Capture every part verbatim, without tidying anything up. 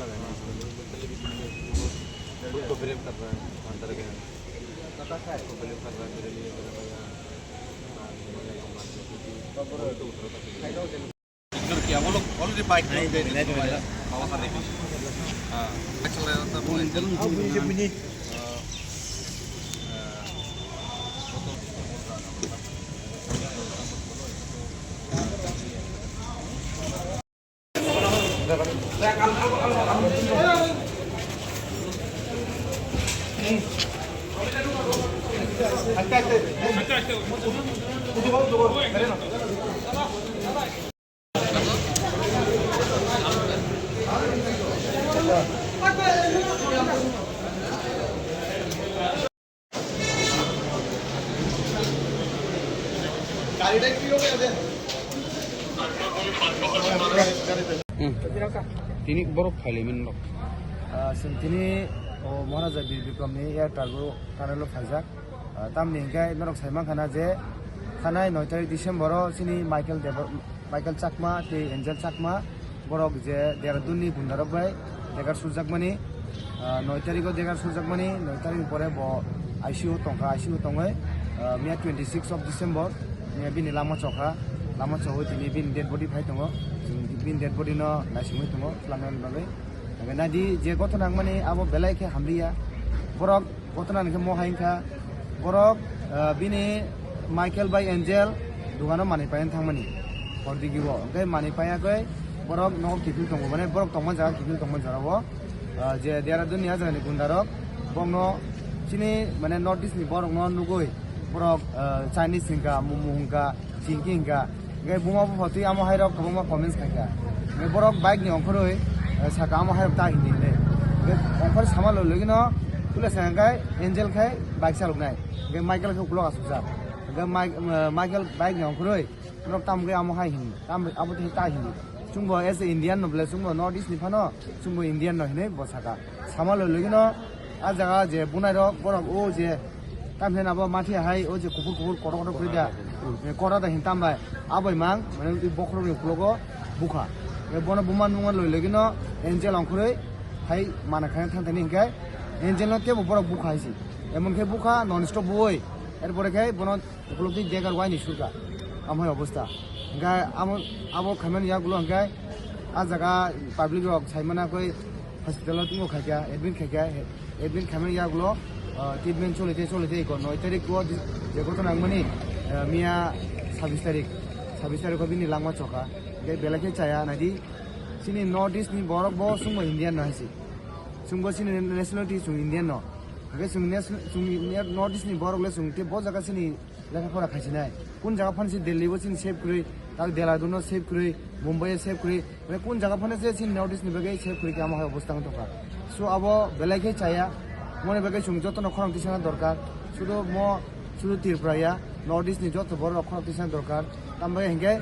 लगा है, इसको mentally भी ठीक है, खुद को blame कर रहा है हर तरह के, खुद को blame कर रहा है मेरे लिए, मेरा भैया, इग्नोर किया, वो लोग already बाइक पे थे, बाबा का देखो। हाँ, बाइक चला रहा था, वो एकदम, हाँ, वो तो Hmm. Tini borok phailaimani rok. Ah, chwng tini, o, Maharaja Bir Bikramni air cargo tunnel-o phaijak. Ah, tamni hwnkhe norok sai mankha na je thanai noi tarik December-o chini Michael Debor-, Michael Chakma tei Angel Chakma borok je Dehradun-ni gundarok bai degar surjakmani, ah, noi tarikgo degar surjakmani, noi tarikni pore bo I C U tongkha, I C U tongwi, ah, miya twenty six of December, miya bini lama chokha, lama chogwi tini bini dead body phai tongo, chwng bini dead body no naisingwi tongo, twlangnani bagwi. Hwnkhe naidi je gothona wngmani abo belai khe hamliya, borok Gothona hwnkhe mo hai wngkha, borok, ah, bini Michael bai Angel dogano manwi paina thangmani hor digi o. Hwnkhe manwi paiya khe borok nogo kiphil tongo, mane borok tongma jaga kiphil tongma jora o. Ah, je Dehradun ni ah jagani gunda rok bokno chini mane North East ni borok no nugwi borok, ah, Chinese hwnkha, momo hwnkha, Chingki hwnkha, hwnkhe buma bupha twi amo hai rok kwbangma comments khaikha. Hwnkhe borok bike ni ongkhorwi, eh, saka amo hai rok ta hindi hinwi. Hwnkhe ongkhor sama logino puila sa hwnkhe Angel khai bike chaloknai. Hwnkhe Michael khe ukulok asukjak. Hwnkhe Mike-, eh, Michael bike ni ongkhorwi norok tamo khe amo hai hindi. Tam abo twi ta hindi. Chwngbo as a Indian no bwle chwngbo North East ni phano chwngbo Indian no hinwi bo saka. Sama logino ah jaga je bunai rok borok o je tamhin abo mathi hai o je kuphur kuphur kotor kotor kuri da. Eh, kotor da hin tambai. Aboi mang mane bokhorok ni ukulogo bukha. Eh, bono buma nungma loi logino Angel ongkhorwi hai mana khana thang thani hinkhe Angel no tebo borok bukha hai si. Emon khe bukha non stop bui. Erpore khe bono Ukulok twi degar waini surka. Amhai obostha. Hingkhe amo, abo khaimani yagulo hingkhe ah jaga public rok saimana koi hospital o tongmo khaikha, admit khaikha, admit khaimani yagulo, ah, treatment choli tei choli tei ko noi tarik o je gothona wngmani, ah, miya sabis tarik, sabis tarik o bini langma chokha. Hingkhe belai khe chaya naidi chini North East ni borok bo chwngbo Indian no hai se. Chwngbo chini nationality chwng Indian no. Hingkhe chwng nation-, chwng North East ni borok le chwng tei bo jaga chini lekha pora khaisinai. Kun jaga phano se Delhi bo chini save kwrwi, tak Dehradun no save kwrwi, Mumbai o save kwrwi. Mane kun jaga phano se chini North East ni bagwi save kwrwi khe amo hai obostha wng tongkha. So abo belai khe chaya. Moni bagwi chwng jotono khorang tisana dorkar. Sudu mo, sudu Tripura ya, North East ni joto borok khorang tisana dorkar. Tambai hinkhe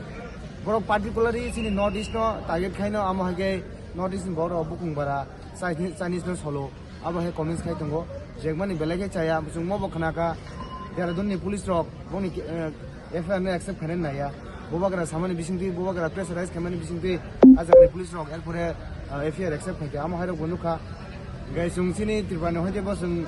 borok particularly chini North East no target khaino amo hai khe North East ni borok bukung bara Chinese, Chinese no solo. Abo hai comments khai tongo, jekmani belai khe chaya, chwng mo bo khna kha, Dehradun ni police rok boni, eh, F I R no accept khainani naiya, bubagra samani bisingtwi, bubagra pressurize khaimani bisingtwi, ah jagani police rok, erpore, eh, F I R accept khaikha, amo hai rok bo nukha. Hingkhe chwng chini Tripura ni hoite bo chwng,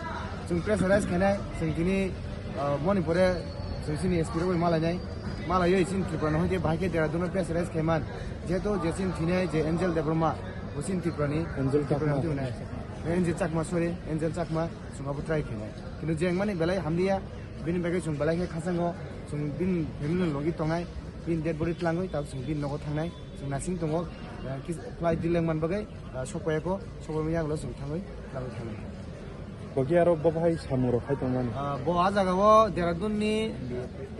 chwng pressurize khainai, chwng tini, eh, boni pore chwng chini S P rok bai malainai, malaiwi chini Tripura ni hoite bahai khe Dehradun no pressurize khaiman, jehetu je chini thinai je Angel Debbarma, bo chini Tripura ni, Angel Tripura ni Chakma. Hoite hwnai. Angel Chakma, sorry, Angel Chakma, chwng abo try khainai. Kintu je wngmani belai hamliya, bini bagwi chwng belai khe khachango, chwng bini family ni logi tongnai, bini dead body twlangwi, tabuk chwng bini nogo thangnai, chwng nasing tongo, eh, kis-, flight delay wngmani bagwi, eh, sokpaiya kho, sokpaima yagulo chwng thangwi, twlangwi thangnai. Bogi aro bo bahai samung rok khai tongmani? Ah, bo ah jaga o Dehradun ni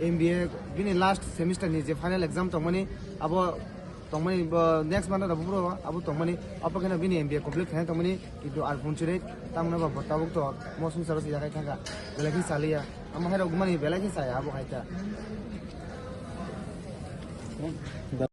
M B A bini last semester ni je final exam tongmani, abo tongmani bo next month abo phuru abo tongmani, abo kheno bini M B A complete khaina tongmani, kintu ar phunchire tamno ba bo tabuk to mo sungsaro se yakai thangkha, belai khe chaliya, amo hai rok mani belai khe chaya abo hai ta.